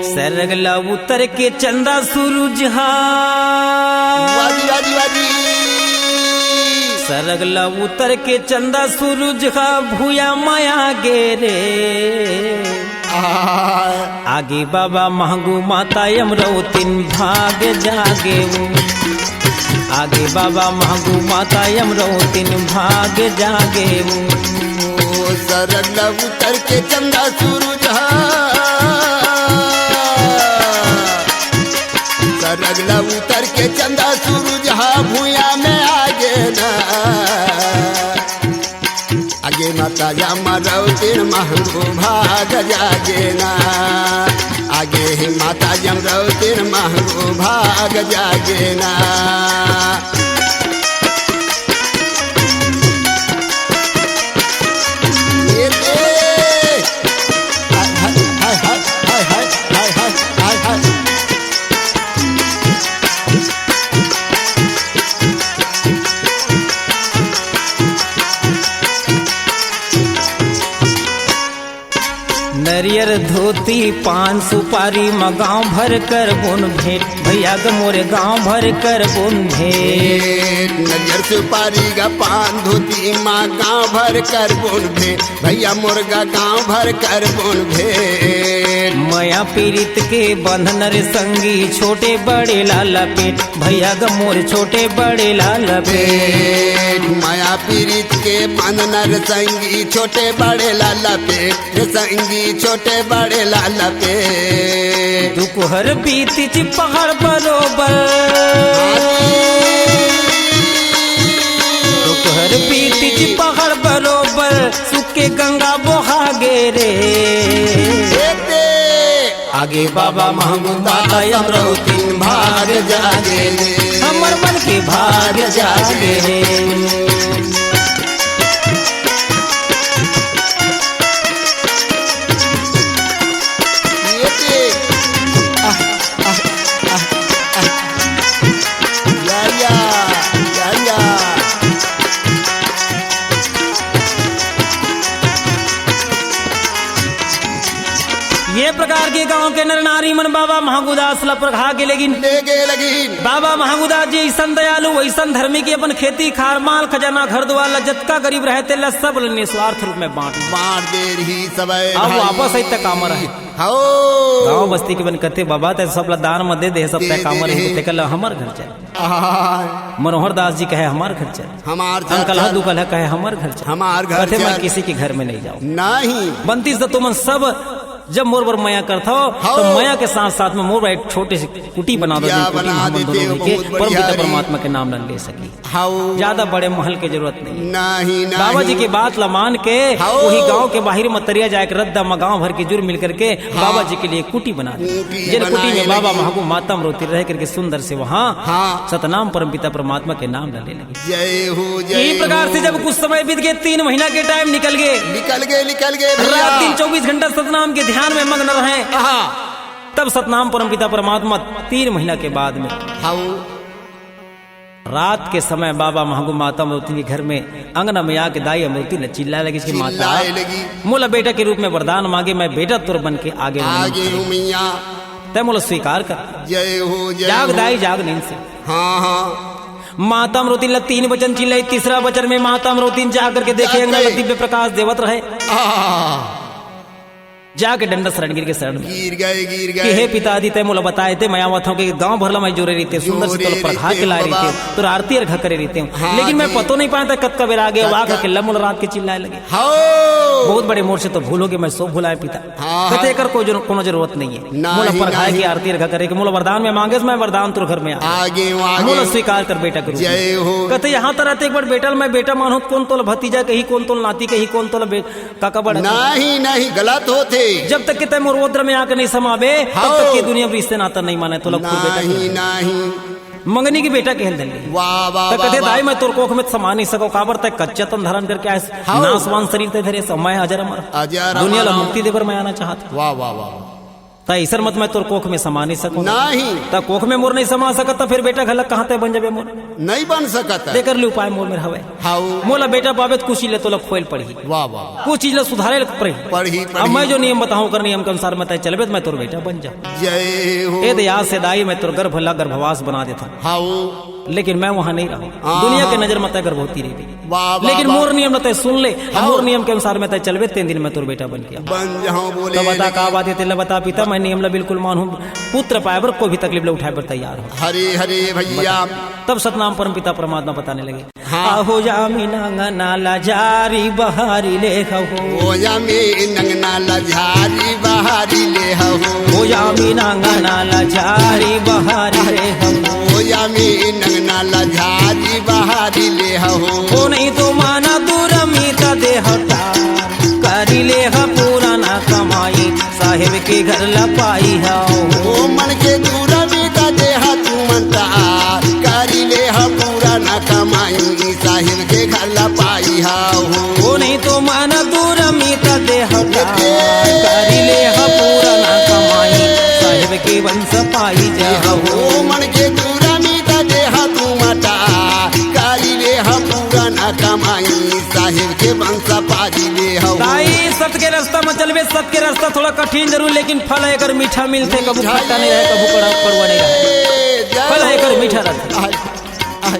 सरग ला उतर के चंदा सूरज हा। वाजी, वाजी, वाजी। सरग ला उतर के चंदा सूरज हा भूया माया गे रे। आगे बाबा महंगू माता अमरौतीन भाग जागे वो। आगे बाबा महंगू माता अमरौतीन भाग जागे वो। सरग ला उतर के चंदा सूरज हा। सरग ला उतर के चंदा सूरज हा भूया में आगे ना। आगे माता अमरौतीन महंगू भाग जागे ना। आगे हे माता अमरौतीन महंगू भाग जागे ना। ये दे। हाय, हाय, हाय। पान सुपारी म गांव भर करबोन भेंट, भैया ग मोर गांव भर करबोन भेंट। नरियर सुपारी ग पान धोती म गांव भर करबोन भेंट, भैया मोर ग गांव भर करबोन भेंट। मया पीरित के बंधन रे संगी, छोटे बड़े ला लपेट, भैया ग मोर छोटे बड़े ला लपेट। मया पीरित के बंधन रे संगी, छोटे बड़े ला लपेट। रे संगी छोटे बड़े ला लपेट। दुकहर बीतिच पहाड़ बरोबर, दुकहर बीतिच पहाड़ बरोबर, सुख के गंगा बोहा गे रे। ए दे। आगे बाबा महंगू दाता अमरौतिन भाग जागे रे। हमर मन के भाग जागे रे। ये दे। आह, आह, आह, आह। या, या, या, या। ये प्रकार के गांव के नर नारी मन बाबा महंगूदास ला परघा के लेगिन। ले गे लगिन। बाबा महंगूदास जी अइसन दयालु, अइसन धर्मी के अपन खेती खार, माल खजाना, घर दुआर ला जतका गरीब रहे तेला सब ल निस्वार्थ रूप में बांट। बांट दे रही सबे अब भाई। वापस आई त कामर है। हौ। गांव बस्ती के मन कथे, "बाबा, तै सब ला दान म दे दे, सब दे तै दे कामर रही, रही। तेकर ला हमर घर चल।" आय। मनोहर दास जी कहे, "हमर घर चल।" हमार घर अंकल ह चल। दुकल ह कहे, "हमर घर चल।" हमार घर कथे, "मैं चल। किसी के घर में नहीं जाऊं।" नहीं। बनतीस त तुमन सब जब मोर बर मया करथव, हौ। तो मया के साथ साथ में मोर बर एक छोटे से कुटी बना दो, कुटिया कुटी में बना हमन देते दोनों हो, रहिके बहुत बढ़िया परमपिता रे। परमात्मा के नाम ला ले सकी। हौ। ज्यादा बड़े महल के जरूरत नहीं। नहीं, नहीं। बाबा जी के बात ला मान के हौ। वही गांव के बाहिर म तरिया जाए के रद्दा म गांव भर के जुर मिल करके हाँ। बाबा जी के लिए कुटी बना दी। कुटी जेन कुटी बनाए में बाबा लगी। महंगू माता अमरौती रह करके सुंदर से वहाँ हाँ। सतनाम परमपिता परमात्मा के नाम ला ले लगे। जय हो, जय यही प्रकार से हो। जब कुछ समय बीत गए, तीन महीना के टाइम निकल गए। निकल गए, निकल गए भैया। रात दिन चौबीस घंटा सतनाम के ध्यान में मग्न रहे। आहा। तब सतनाम परमपिता परमात्मा तीन महीना के बाद में हाउ। रात के समय बाबा महंगू माता अमरौती के घर में अंगना में आके दाई अमरौती ने चिल्लाए लगी कि, "माता, चिल्लाए लगी। मोला बेटा के रूप में वरदान मांगे, मैं बेटा तोर बन के आगे हूँ आगे मैया। हूँ मैया। तै मोला स्वीकार कर।" जय हो, जय जाग हो। दाई, जाग नींद से। हाँ, हाँ। माता अमरौती ला तीन बचन चिल्लाई, तीसरा बचन में माता अमरौती जा करके देखे जाके। अंगना ला दिव्य प्रकाश देवत रहे। आह। जाके डंडा शरण गिर के शरण में। गिर गए, गिर गए। कि हे पिता आदि, तै मोला बताए ते, मैं आवत हूँ कि गांव भर ला मैं जोरे रहिते, सुंदर से जोरे तोला परघा रहिते के लाए हो रहिते, बाबा। तोर आरती अर्घा करे रहिते हूँ। हाँ लेकिन मैं जी। पतो नहीं पाया था कतका बेर आगे, कतका? आके किल्ला मोला रात के चिल्लाए लगे। हाओ। बहुत बड़े मोर से तो भूल हो गए, मैं सो भुलाए पिता। हाँ। कहते एकर कोई जरू-, कोनो जरूरत नहीं है। नहीं, मोला परघाए नहीं। के आरती अर्घा करे के, मोला वरदान में मांगेस, मैं वरदान तोर घर में आ। आगे हूँ, आगे मोला हूँ। स्वीकार कर बेटा के रूप में। जय हो। कहते यहाँ तरह ते एक बार बेटा ल मैं बेटा मानहूँ, कौन तोला भतीजा कही, कौन तोला नाती कही, कौन तोला बे-, काका बड़ा नहीं, नहीं, गलत होथे। जब तक के तै मोर ओदर में आके नहीं समाबे, तब हाओ। तक के दुनिया में रिश्ते नाता नहीं माने, तोला खुद बेटा नहीं, के। नहीं। मंगनी के बेटा कहल दल्ली। वाह, वाह, त वाह, कथे, वाह। दाई, मैं तोर कोख में समा नहीं सको, काबर तै कच्चा तन धारण करके आए, हाओ। नासवान शरीर तै धरे, समय अजर अमर। अजर दुनिया ला अमर। मुक्ति देबर मैं आना चाहत। वाह, वाह, वाह, वाह। त अइसन मत मैं तोर कोख में समा नहीं सकूं। नहीं। त कोख में मोर नहीं समा सकत, त फिर बेटा घलक कहाँ तै बन जाबे मोर? नहीं बन सकत है। तेकर ले उपाय मोर मेर हवय। हाउ। मोला बेटा पाबे त कुछ चीज ले तोला खोए ल पड़ही। वाह, वाह। कुछ चीज ले सुधारे ल पड़ही। पड़ही, अब पड़ही। मैं जो नियम बताहूँ, ओकर नियम के अनुसार मैं तै चलबे त मैं तोर बेटा बन जाऊँ। जय हो। ए दे आज से दाई मैं तोर गर्भ ला गर्भवास बना देथौं। हाउ। लेकिन मैं वहाँ नहीं रहूँ। हाँ, दुनिया के हाँ। नजर में तै गर्भवती रहिबे। वाह, वाह, लेकिन वाह। मोर नियम ल तै सुन ले, अब हाँ। मोर नियम के अनुसार में तै चलबे, तेन दिन मैं तोर बेटा बन के आऊँ। बन जाऊँ, बोले तो बता, लेकिन का बात हे, तेला बता पिता, मैं नियम ला बिल्कुल मानहूँ, पुत्र पाए बर कोई भी तकलीफ ला उठाए बर तैयार हूँ। हरे, हरे भैया। बता। तब सतनाम परम पिता परमात्मा बताने लगे, हाँ। अहो जामिन अंगना ला झारी बहारी ले हवो। ओ जामिन अंगना ला झारी बहारी ले हवो। ओ जामिन अंगना ला झारी बहारी ले हवो। ओ जामिन अंगना ला झारी बहारी ले हवो। ओ नहीं तो माना दूर मीता देहटा, करी ले ह पुराना कमाई, साहेब के घर ला पाई हवो। ओ मन के दूर मीता देहा तू मनता, करी ले ह पुराना कमाई, साहेब के घर ला पाई हवो। ओ नहीं तो माना दूर मीता देहटा, करी ले ह पुराना कमाई, साहेब के वंश पाई जाहू। ओ मन के दूर मीता देहा तू मटा, करी ले ह पुराना कमाई, साहेब के वंश पाई ले हवो। ताई सत के रास्ता म चलबे, सत के रास्ता थोड़ा कठिन जरूर, लेकिन फल एकर मीठा मिलथे, कभू खट्टा नहीं रहे, कभू कड़ा-, कड़वा नहीं रहे। जय फल हो। एकर मीठा रथे। आय, आय,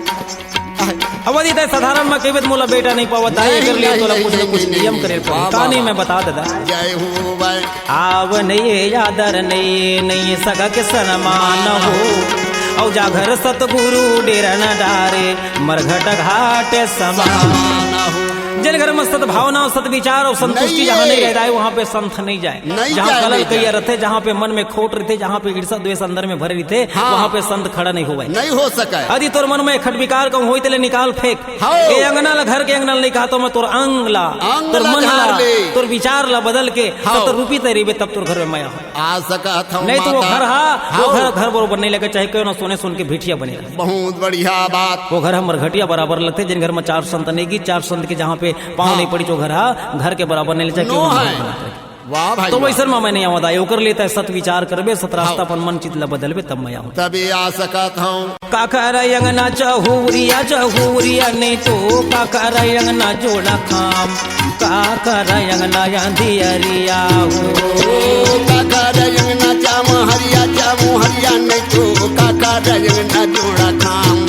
आय। अब यदि तैं साधारण म कहिबे त मोला बेटा नहीं पावत हे, नहीं, एकर लिए नहीं, तोला नहीं, कुछ न नहीं, कुछ नहीं, नियम नहीं। करे ल पड़ही। वाह, का वाह, नहीं, वाह। मैं बता देता। जय हो भाई। आव नहीं, आदर नहीं, नहीं सगा के सनमान हो। अउ जा घर सतगुरु डेरा न डारे, मरघट घाट समान। समान हो। जेन घर म सद्भावना, सद्विचार अउ संतुष्टि नहीं जहाँ नहीं है। रह जाए, वहाँ पे संत नहीं जाए। नहीं जहाँ जाए, कलल नहीं जाए। कइया रथे, जहाँ पे मन में खोट रथे, जहाँ पे ईर्षा द्वेष अंदर में भरे रथे, हाँ। वहाँ पे संत खड़ा नहीं होवय। नहीं हो सके। यदि तोर मन में खट विकार कहूँ होई, तेले निकाल फेंक। हाँ। ए अंगना ला, घर के अंगना ला नहीं कहा तो मैं तोर अंग ला, अंग तोर ला मन ला, झाड़ ले। तोर विचार ला बदल के हाँ। सतरूपी तैं रहिबे, तब तोर घर में मया हो। आ सकत हूँ नहीं तो वो माता। घर हा, वो हाँ। घर, घर बरोबर नहीं लगे, चाहे क्यों ना सोने सोन के भिठिया बने रहे। बहुत बढ़िया बात। वो घर हमर घटिया बराबर लगथे, जेन घर में चार संत नहीं गी, चार संत के जहाँ पे पाँव हाँ। नहीं पड़ी, जो घर हा, घर के बराबर नहीं लगे, चाहे नो क्यों ना है। बराबर लगथे। वाह भाई तो वाह। वैसन में मैं नहीं आवत आए, ओकर लिए तैं सत विचार करबे, सत रास्ता हाँ। अपन मन चित ला बदलबे, तब मैं आऊँ। तभी आ सकत हूँ। काकर अंगना चहुरिया, चहुरिया नहीं तो काकर अंगना जोड़ा खाम, काकर अंगना अंधियरिया हो। ओ, काकर अंगना चाम हरिया, चाम हरिया नहीं तो काकर अंगना जोड़ा खाम,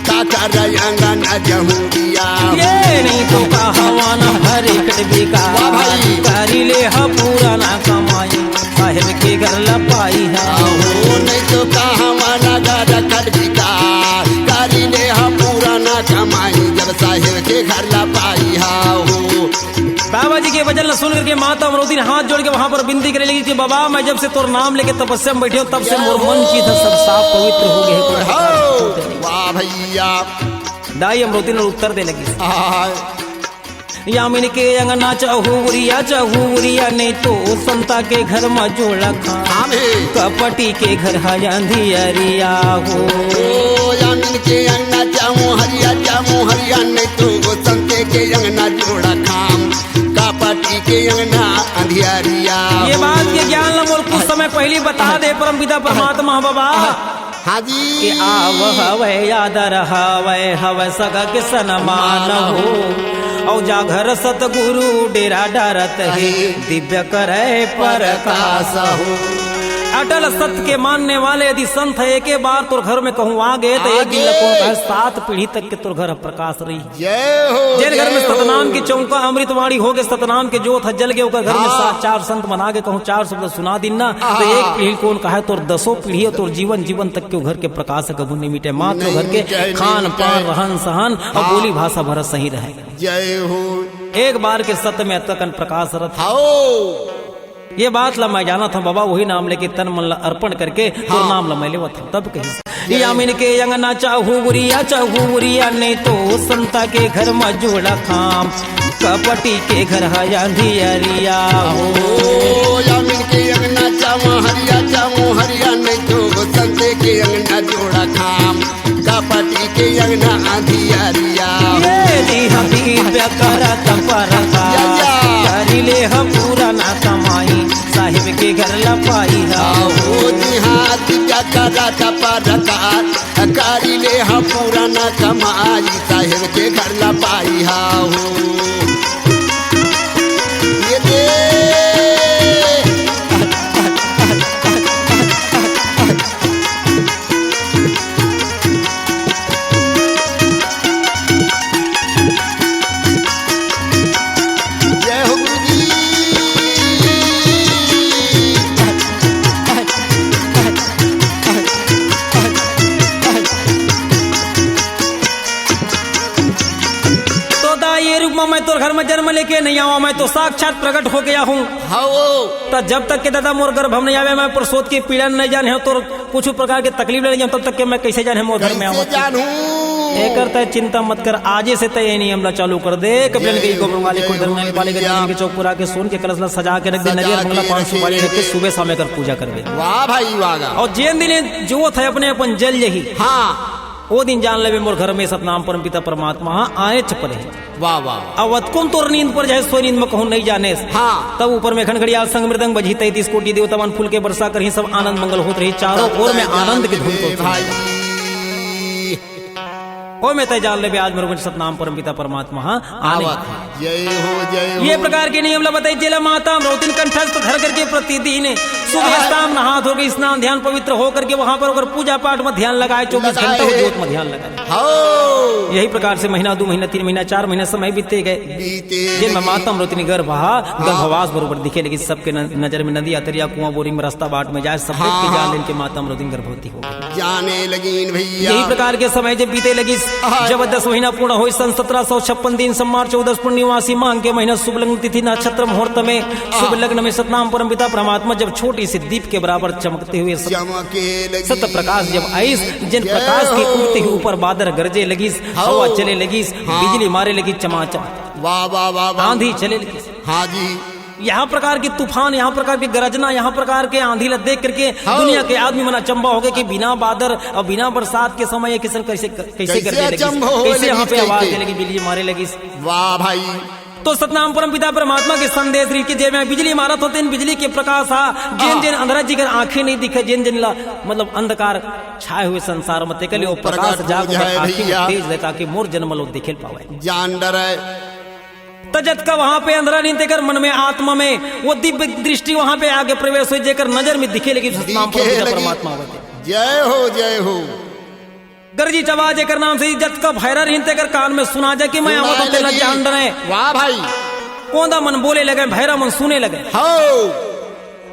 काकर अंगना जहुरिया हो। ये नहीं तो कहावा ना हरे कटबी का, वाह भाई। करी ले हा पूरा ना कमाई। साहेब के घर ला पाई हा। आहो, नहीं तो कहावा ना गादा कट बिका, करी ले हा पूरा ना कमाई, जब साहेब के घर ला पाई हा हो। बाबा जी के भजन ला सुन करके माता अमरौती ने हाथ जोड़ के वहां पर विनती करे लगी कि बाबा, मैं जब से तोर नाम लेके तपस्या में बैठी हूँ, तब से मोर मन चित सब साफ पवित्र हो गए। हो, वाह भैया। दाई अमरौती ने उत्तर दे लगी। आय। यामिन के अंगना चहुरिया, चहुरिया नहीं तो संता के घर में जोड़ा खाम। आमे। कपटी के घर हा अंधियरिया हो। ओ, यामिन के अंगना चहुरिया, चहुरिया नहीं तो संते के अंगना जोड़ा खाम। कपटी के अंगना अंधियरिया ये हो। बात के ज्ञान ला मोर कुछ समय पहली बता दे परमपिता परमात्मा बाबा। हाँ जी। कि आव हवय, आदर हवय, हवय सगा के सनमान हो। अउ जा घर सतगुरु डेरा डारत हे, दिव्य करय प्रकाश हो। अटल सत्य के मानने वाले यदि संत है, एके बार तोर घर में कहूँ आ गए, तो एक दिन आगे। ला कौन कहे, सात पीढ़ी तक के तोर घर प्रकाश रही। जय हो, जेन घर में जय हो। सतनाम के चौका अमृतवाणी हो गए, सतनाम के जोत ह जल गए, ओकर घर में हाँ। सात चार संत बना के कहूँ चार शब्द सुना दिन ना, तो हाँ। एक पीढ़ी कौन कहे, तोर दसों पीढ़ी और तोर जीवन, जीवन तक के घर के प्रकाश कभू नहीं मिटे। मात्र नहीं घर के मिटे, नहीं खान मिटे। पान, रहन सहन और हाँ। बोली भाषा भर सही रहे। जय हो। एक बार के सत्य में अतकन प्रकाश रथ। हाओ। ये बात ला मैं जानत हूँ बाबा, वही नाम लेके तन मन ला अर्पण करके तोर हाँ। नाम ला मैं लेवत हूँ। तब कही, जय। यामिन के अंगना चहुरिया, चहुरिया नहीं तो संता के घर में जोड़ा खाम। कपटी के घर हा अंधियरिया हो। ओ, यामिन के अंगना चहुरिया, चहुरिया नहीं तो संते के अंगना जोड़ा खाम। कपटी के अंगना अंधियरिया। ये जी हम दिव्य करत प्रकाश। या, या। करी ले हम पूरा ना कमाई, साहेब के घर ला पाई हा। आहो जी हाँ, दिव्य करत प्रकाश। करी ले हम पूरा ना कमाई, साहेब के घर ला पाई हा हो। ये दे। जय हो गुरु जी। तो दा, ये रूप में मैं तोर घर में जन्म लेके नहीं आवा, मैं तो साक्षात प्रकट होके आया हूँ। हाँ वो। त जब तक के दादा मोर गर्भ में नहीं आवे, मैं प्रसूत के पीड़ा नहीं जाने हूँ, तोर कुछ प्रकार के तकलीफ ले लेंगे, तब तक के मैं कैसे जाने मोर घर में कैसे आवत? जानू? एकर तय चिंता मत कर, आजे से तय ये नियम ला चालू कर दे। कपिलन के जय गोबर वाले हो, को धर्म वाले के भैया। धर्म के चौक पूरा के सोन के कलश ला सजा के रख दे, सजा नरियर मंगला के पान रखे। सुपारी रख के सुबह शाम एकर पूजा करबे। वाह भाई, वाह। और जेन दिन ये जोत है अपने अपन जल यही। हाँ। ओ दिन जान लेबे मोर घर में सतनाम परमपिता परमात्मा हा आएच परे। वाह, वाह, वाह। अवत कौन तोर नींद पर जाए, सोई नींद में कहूँ नहीं जाने। हाँ। तब ऊपर में घन घड़ियाल संग मृदंग बजही, तैंतीस कोटि देवता मन फूल के वर्षा करही, सब आनंद मंगल होत रही, चारों ओर में आनंद के धुन तो भाई। हो में तय जान लेबे, आज मोर सतनाम परमपिता परमात्मा हा आने आवत हे। जय हो, जय हो। ये प्रकार के नियम ला बताई, जेला माता अमरौतिन कंठस्थ धर करके प्रतिदिन सुबह शाम नहा धो के स्नान ध्यान पवित्र हो करके वहां पर ओकर पूजा पाठ में ध्यान लगाए, चौबीस घंटा वो जोत में ध्यान लगाए। हो। यही प्रकार से महीना, दो महीना, तीन महीना, चार महीना समय बीते गए। बीते जिन में माता अमरौतिन गर्भ हा, गर्भवास बरोबर दिखे लगिस, सबके न-, नजर में नदी, अतरिया, कुआं, बोरिंग में रास्ता बाट में जाए, सब देख के जान लेन के माता अमरौतिन गर्भवती हो। जाने लगिन भैया। यही प्रकार के समय जब बीते लगिस, जब दस महीना पूर्ण होइस, सन सत्रह सौ छप्पन दिन सम्मार चौदस पूर्णिमासी माघ के महीना शुभ लग्न तिथि नक्षत्र मुहूर्त में शुभ लग्न में सतनाम परमपिता परमात्मा जब छोटी सी दीप के बराबर चमकते हुए सत, चमके लगिस। सत प्रकाश जब आइस, जिन प्रकाश के उगते ही ऊपर बादर गरजे लगिस, हवा चले लगिस, बिजली मारे लगिस चमाचम, वाह, वाह, वाह, वाह। आंधी चले लगिस। हाँ जी। यहाँ प्रकार के तूफान, यहाँ प्रकार के गरजना, यहाँ प्रकार के आंधी ला देख करके दुनिया के आदमी मन अचंबा हो गए कि बिना बादर और बिना बरसात के समय ये किसन कैसे, कैसे कैसे गरजे लगिस, कैसे यहाँ पे आवाज दे लगी, बिजली मारे लगिस। वाह भाई। तो सतनाम परमपिता परमात्मा के संदेश रहिस कि जेमे बिजली मारत होते हैं, बिजली के प्रकाश हा, जेन जेन अंधरा जिकर आंखें नहीं दिखे, जेन जेन ला मतलब अंधकार छाए हुए संसार में, तेकरे ले वो प्रकाश जाग कर आंखें में तेज दे, ताकि मोर जन मन ला देखे पावे। जान डरे। त जतका वहां पे अंधरा रहिन, तेकर मन में, आत्मा में वो दिव्य दृष्टि वहां पे आके प्रवेश होइस, जेकर नजर में दिखे लगिस सतनाम परमपिता परमात्मा आवत हे। जय हो, जय हो। गरजी चवा जेकर नाम से जतका भैरा रहिन, तेकर कान में सुना जाए कि मैं आवत हों, तेला जान डरे। वाह भाई। कोंदा मन बोले लगे, भैरा मन सुने लगे। हो।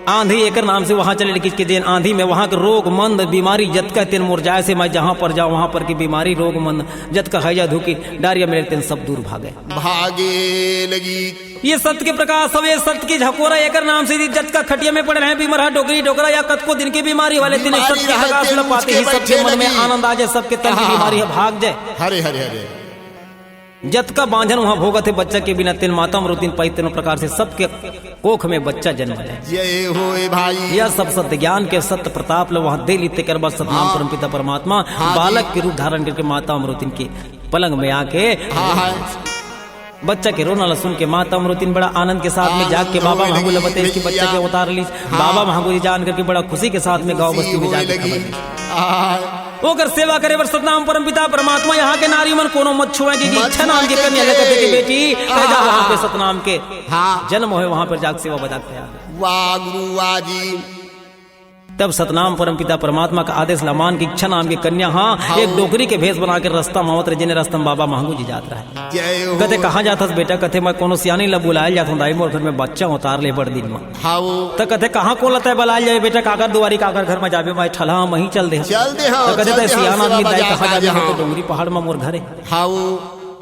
आंधी एकर नाम से वहां चले लगिस कि जेन आंधी में वहां के रोग मंद बीमारी जतका तेन मोर जाए से मैं जहां पर जाऊं, वहां पर की बीमारी, रोग मंद जतका हैजा धुकी डायरिया मिले, तेन सब दूर भागे। भागे लगी। ये सत के प्रकाश हवे, सत के झकोरा, एकर नाम से जतका खटिया में पड़े रहे बीमार हा, डोकरी डोकरा या कतको दिन के बीमारी वाले, तेन सत के प्रकाश ल पाते ही सबके मन में आनंद आ जाए, सबके तन की बीमारी ह भाग जाए। हरे, हरे, हरे। जतका बांझन वहां भोगत हे बच्चा के बिना, तेन माता अमरौतिन पाइस, तेनो प्रकार से सबके कोख में बच्चा जन्म ले। जय होए भाई। यह सब सत्य ज्ञान के सत्य प्रताप ल वहां दे ली, तेकर बाद सतनाम परमपिता परमात्मा बालक के रूप धारण करके माता अमरौतिन के पलंग में आके बच्चा के रोना ल सुन के माता अमरौतिन बड़ा आनंद के साथ में जाग के बाबा महंगू ल बतेस कि बच्चा के अवतार लीस। बाबा महंगू जी जान करके बड़ा खुशी के साथ में गांव बस्ती में जाके खबर दीस। ओकर सेवा करे बर सतनाम परमपिता परमात्मा यहाँ के नारी मन कोनो मत छुए, कि इच्छा नाम के कन्या ल कथे कि बेटी, तैं जा वहाँ पे सतनाम के जन्म होए, वहाँ पर जाके सेवा बजा के तैयार। वाह गुरु, वाह जी। तब सतनाम परमपिता परमात्मा का आदेश ल मान के इच्छा नाम के कन्या, हाँ, एक डोकरी के भेष बना के रस्ता म आवत रहे, जेने रस्ता म बाबा महंगू जी जात रहे। जय हो। कथे, "कहाँ जात हस बेटा?" कथे, "मैं कोनो सियानी ल बुलाए ल जात हूँ दाई, मोर घर में बच्चा अवतार ले बड़ दिन म।" हाओ। त कथे, "कहाँ कोन ल तैं बलाए ल जाबे बेटा, काकर दुआरी, काकर घर म जाबे, मैं ठलहा, महीं चल दे।" चल दे, हाँ, त कथे, "तैं सियान आदमी दाई, कहाँ जाबे, तो डोंगरी पहाड़ म मोर घर हे।" हाओ।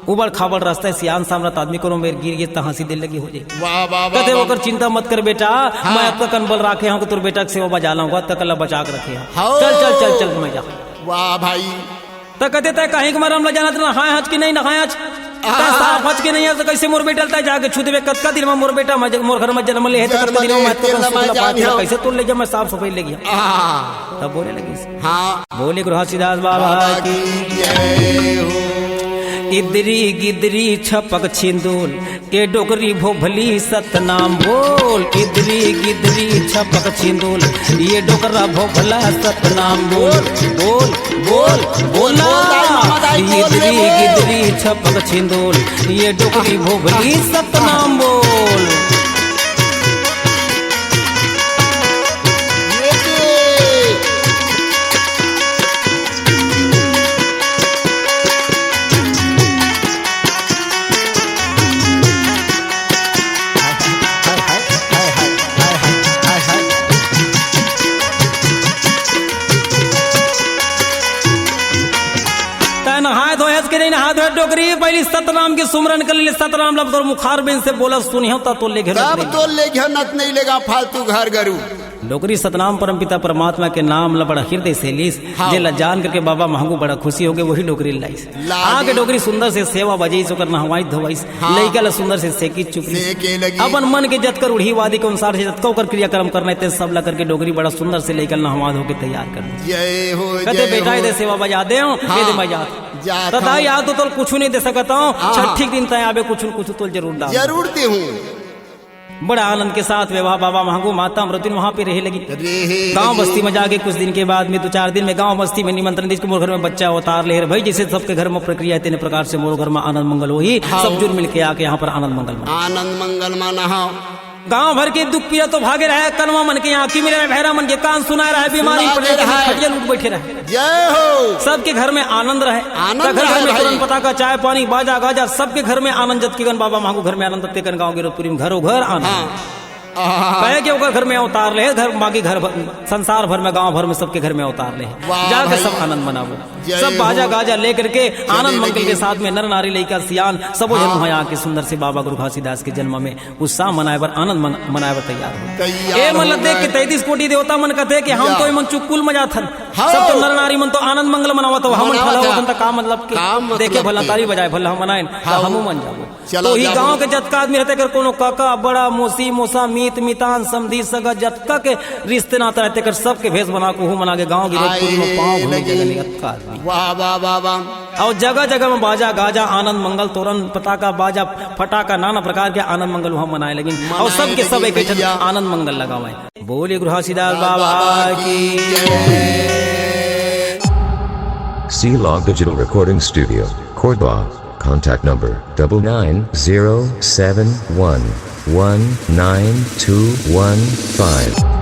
उबड़ खाबड़ रस्ता हे, सियान सामरथ आदमी कोनो मेर गिर गे त हंसी दे लगी हो जाए। वाह, वाह, वाह, कथे, "ओकर चिंता मत कर बेटा, हाँ। मैं अतका कन बल राखे हूँ कि तोर बेटा के सेवा बजा लाऊंगा, अतका कन ल बचा के रखे हूँ। हाओ। चल, चल, चल, चल, मैं जा।" वाह भाई। त कथे, "तैं कहीं के मरम ल जानत नहाए हच कि नहीं नहाए हच? तैं साफ हच कि नहीं हच? त कैसे मोर बेटा ल तैं जाके छू देबे? कतका दिन म मोर बेटा मोर घर म जन्म ले हे, त कतका दिन म मैं तो सुख ल पात हूँ, कैसे तोर ले जा, मैं साफ सफाई ले गया।" तब बोले लगिस। हाँ। बोले गुरु घासीदास बाबा की जय हो। इदरी गिदरी छपक छिंदुल, ए डोकरी भोभली सतनाम बोल। इदरी गिदरी छपक छिंदुल, ए डोकरा भोभला सतनाम बोल। बोल, बोल, बोला। इदरी गिदरी छपक छिंदुल, ए डोकरी भोभली सतनाम बोल। तैं नहाए धोए हस कि नहीं नहाए धोए डोकरी? पहली सतनाम के सुमरन कर ले, सतनाम लब तोर मुखार बिन से बोला सुनियो ता तो ले घेरो तब नहीं। तो ले घेरो नत नहीं लेगा फालतू घर गरू। डोकरी सतनाम परमपिता परमात्मा के नाम ल बड़ा हृदय से लीस, हाँ। जेला जान करके बाबा महंगू बड़ा खुशी हो गए, वही डोकरी लाइस। ला आके दी। डोकरी सुंदर से सेवा बजाइस, ओकर नहवाइस धोवाइस, हाँ। लइका ल सुंदर से सेकिस चुपड़ी। सेके लगी। अपन मन के जतकर रूढ़िवादी के अनुसार से जतका ओकर क्रियाक्रम करना हे, ते सब ला करके डोकरी बड़ा सुंदर से लइका ल नहवा धो के तैयार कर दी। जय हो, कथे, जय बेटा, हो। एदे सेवा बजा दे, हाँ। एदे मैं जात। जा त दाई, आ तो तोल कुछु नहीं दे सकत हूँ। हाँ, हाँ। छठी के दिन तय आबे, कुछु न कुछु तोल जरूर डाल। जरूर दे हूँ। बड़ा आनंद के साथ विवाह बाबा मांगू माता अमृतिन वहां पे रहे लगी। गांव बस्ती में जाके कुछ दिन के बाद में, दो चार दिन में गांव बस्ती में निमंत्रण दिस के मोर घर में बच्चा अवतार ले रहे भाई। जैसे सबके घर में प्रक्रिया है, तेने प्रकार से मोर घर में आनंद मंगल होही। हाँ। सब जुल मिल के आके यहाँ पर आनंद मंगल मना। आनंद मंगल मना। गांव भर के दुख पीड़ा तो भागे रहे, कनवा मन के आंखी मिले रहे, भैरा मन के कान सुनाए रहे, बीमारी पड़े रहे, खटिया लूट बैठे रहे। जय हो। सबके घर में आनंद रहे। आनंद घर घर में तुरंत पता का चाय पानी, बाजा गाजा, सबके घर में आनंद। जत के गन बाबा मांगू घर में आनंद, तत्ते कन गांव गिरोपुरी में घरो घर आनंद। हाँ। कहे कि ओकर घर में अवतार ले, घर बाकी घर भर, संसार भर में, गांव भर में, सबके घर में अवतार ले। जाके सब आनंद मनाबो। सब बाजा गाजा लेकर के आनंद मंगल के साथ में नर नारी लइका सियान सबो झन वहां आके सुंदर से बाबा गुरु घासीदास के जन्म में उत्साह मनाए बर, आनंद मन-, मनाए बर तैयार हो। ए मन ल देख के तैंतीस कोटि देवता मन कथे कि हम तो एमन चुकुल म जाथन। सब तो नर नारी मन तो आनंद मंगल मनावत हो, हमन ठलहा होथन त का मतलब के? देखे भला तारी बजाए भला हम मनाएन, त हमू मन जाबो। तो ही गांव के जतका आदमी रहते कर कोनो काका बड़ा मोसी मोसा मीत मितान समधी सगा जतका के रिश्ते नाता रहते कर सबके भेष बना के उहू मना के गांव गिरोपुरी में पांव घूमे जगह नहीं अतका आदमी। वाह वाह वाह वाह। अउ जगह जगह में बाजा गाजा आनंद मंगल तोरन पताका बाजा फटाका नाना प्रकार के आनंद मंगल वहां मनाए लगिन। अउ सबके सब एक आनंद मंगल लगावे। बोले गुरु घासीदास बाबा की। C Log Digital Recording Studio, Cordoba. Contact number double nine zero seven one one nine two one five.